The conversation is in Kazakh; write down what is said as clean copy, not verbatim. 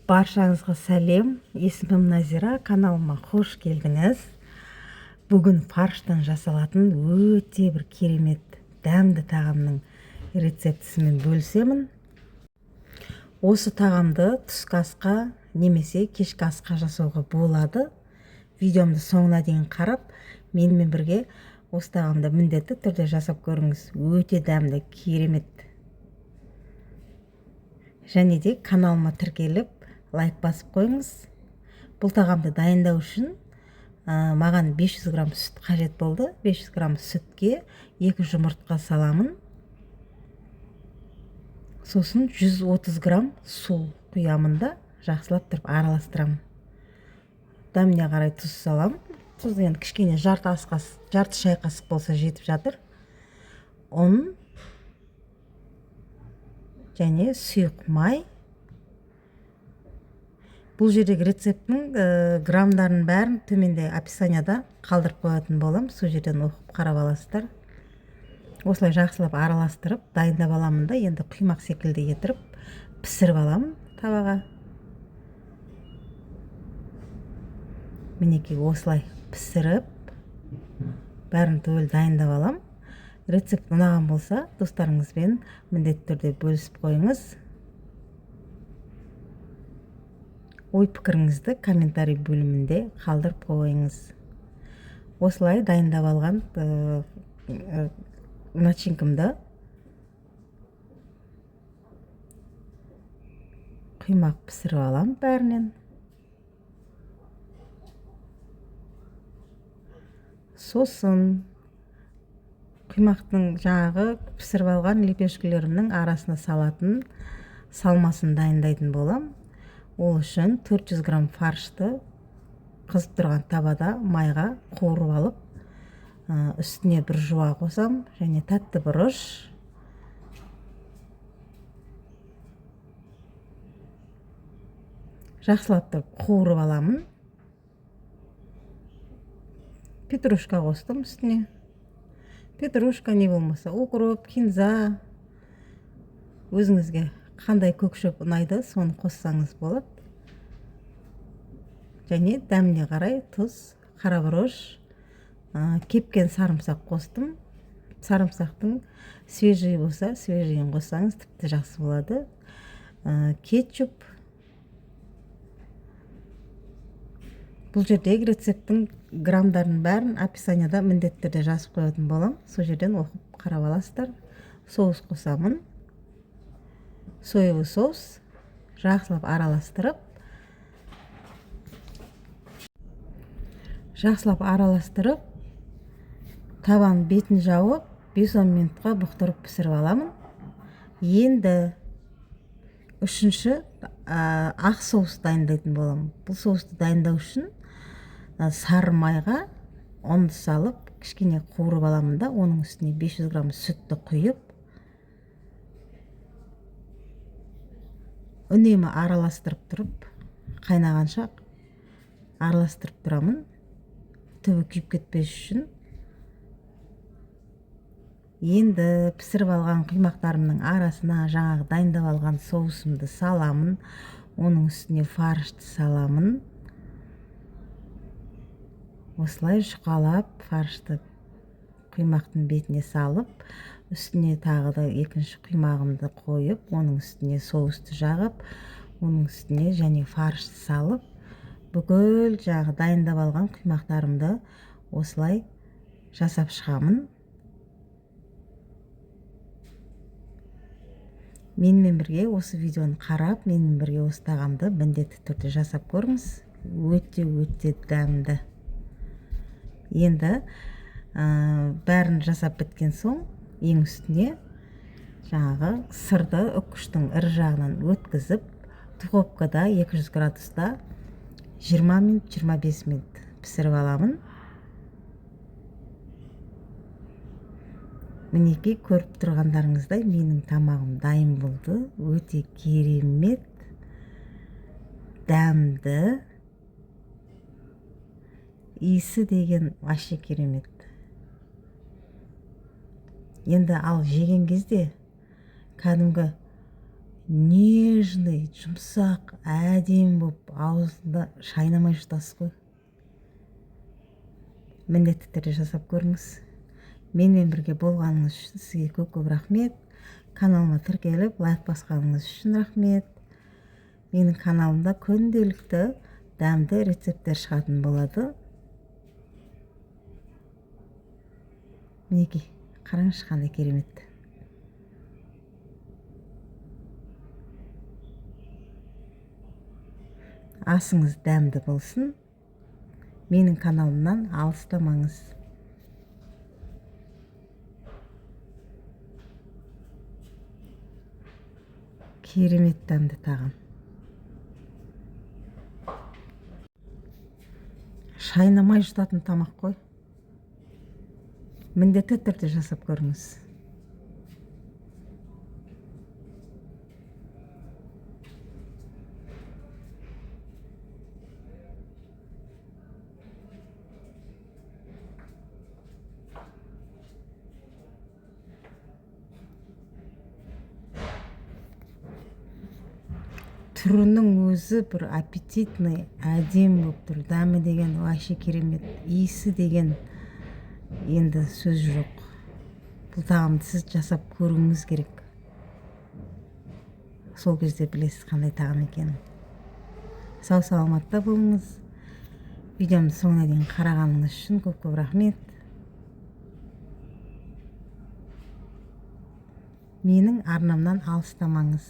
Баршаңызға сәлем. Есімім Назира, каналыма қош келдіңіз. Бүгін фарштан жасалатын өте бір керемет дәмді тағамның рецептісімен бөлісемін. Осы тағамды түскі асқа немесе кешкі асқа жасауға болады. Видеомды соңына дейін қарап, менімен бірге осы тағамды міндетті түрде жасап көріңіз. Өте дәмді, керемет. Және де каналыма тіркеліп, лайк басып қойыңыз. Бұл тағамды дайындау үшін маған 500 грамм сүт қажет болды. 500 грамм сүтке 2 жұмыртқа саламын. Сосын 130 грамм су құямын да жақсылап тұрып араластырамын. Дәміне қарай тұз саламын. Тұз енді кішкене жарты ас қасық, жарты шай қасық болса жетіп жатыр. Ұн және сұйық май. Бұл жердегі рецепттің граммдарын бәрін төменде описанияда қалдырып қоятын боламын. Сол жерден оқып қарап аласыздар. Осылай жақсылап араластырып дайындап аламын да, енді құймақ секілді етіп пісіріп аламын табаға. Мінекей осылай пісіріп бәрін түгел дайындап аламын. Рецепт ұнаған болса, достарыңызбен міндетті түрде бөлісіп қойыңыз. Ой пікіріңізді комментарий бөлімінде қалдырып қойыңыз. Осылай дайындап алған начинкамды құймақ пісіріп аламын бәрінен. Сосын құймақтың жаңағы пісіріп алған лепешкілерімнің арасына салатын салмасын дайындайтын боламын. Ол үшін 400 грамм фаршты қызып тұрған табада майға қуырып алып, үстіне бір жуа қосам және тәтті бұрыш. Жақсылап тұрып қуырып аламын. Петрушка қостым үстіне. Петрушка не болмаса укроп, кинза, өзіңізге қандай көк шөп ұнайды, соны қоссаңыз болады. Және дәміне қарай тұз, қара бұрыш, кепкен сарымсақ қостым. Сарымсақтың свежий болса, свежийін қоссаңыз тіпті жақсы болады. Кетчуп. Бұл жердегі рецепттің граммдарын бәрін описанияда міндетті түрде жазып қоятын боламын. Сол жерден оқып қарап аласыздар. Соус қосамын. Соевый соус жақсылап араластырып, табаның бетін жауып 5-10 минутқа бұқтырып пісіріп аламын. Енді үшінші ақ соус дайындайтын боламын. Бұл соусты дайындау үшін сары майға ұнды салып кішкене қуырып аламын да, оның үстіне 500 грамм сүтті құйып, үнемі араластырып тұрып, қайнағанша араластырып тұрамын, түбі күйіп кетпес үшін. Енді пісіріп алған құймақтарымның арасына жаңағы дайындап алған соусымды саламын, оның үстіне фаршты саламын. Осылай жұқалап фаршты құймақтың бетіне салып, үстіне тағы да екінші құймағымды қойып, оның үстіне соусты жағып, оның үстіне және фаршты салып, бүкіл жаңағы дайындап алған құймақтарымды осылай жасап шығамын. Менімен бірге осы видеоны қарап, менімен бірге осы тағамды міндетті түрде жасап көріңіз. Өте-өте дәмді. Енді бәрін жасап біткен соң ең үстіне жаңағы сырды үккіштің ірі жағынан өткізіп, духовкада 200 градуста 20 минут, 25 минут пісіріп аламын. Мінекей көріп тұрғандарыңыздай менің тамағым дайын болды. Өте керемет, дәмді, иісі деген вообще керемет. Енді ал жеген кезде кәдімгі Нежный, жұмсақ, әдемі болып ауызда шайнамай жұтасыз ғой. Міндетті түрде жасап көріңіз. Менімен бірге болғаныңыз үшін сізге көп-көп рахмет. Каналыма тіркеліп, лайк басқаныңыз үшін рахмет. Менің каналымда күнделікті дәмді рецепттер шығатын болады. Мінекей, қараңызшы қандай керемет. Асыңыз дәмді болсын. Менің каналымнан алыстамаңыз. Керемет дәмді тағам. Шайнамай жұтатын тамақ қой. Міндетті түрде жасап көріңіз. Түрінің өзі бір аппетитный, әдемі болып тұр. Дәмі деген вообще керемет, иісі деген енді сөз жоқ. Бұл тағамды сіз жасап көруіңіз керек. Сол кезде білесіз қандай тағам екенін. Сау саламатта болыңыз. Видеомды соңына дейін қарағаныңыз үшін көп-көп рахмет. Менің арнамнан алыстамаңыз.